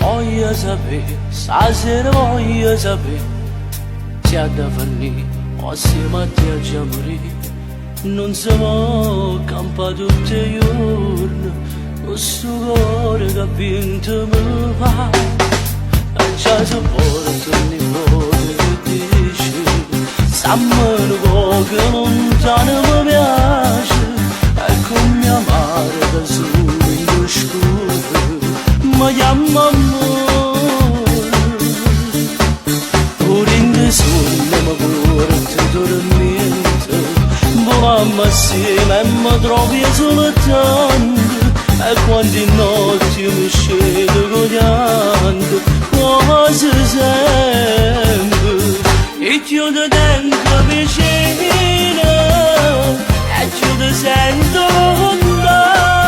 Voglio sapè, stasera voglio sapè Se ha da fernì o assieme a te aggia murì. Nun se po' campà tutt' 'e juorne cu stu core che viento me fa. Già sopporto ogni vota che dice Stamme nu poco luntano mi piace. È come amare da solo in 'o scuro. Mi chiamma ammore. Pure in sonno mi porti turmiento. Volammo assieme e mi trovo io soltanto. E quando 'e notte io mi sceto con pianto, quasi sempre. E cchiù te tengo vicino e cchiù te sento lontano.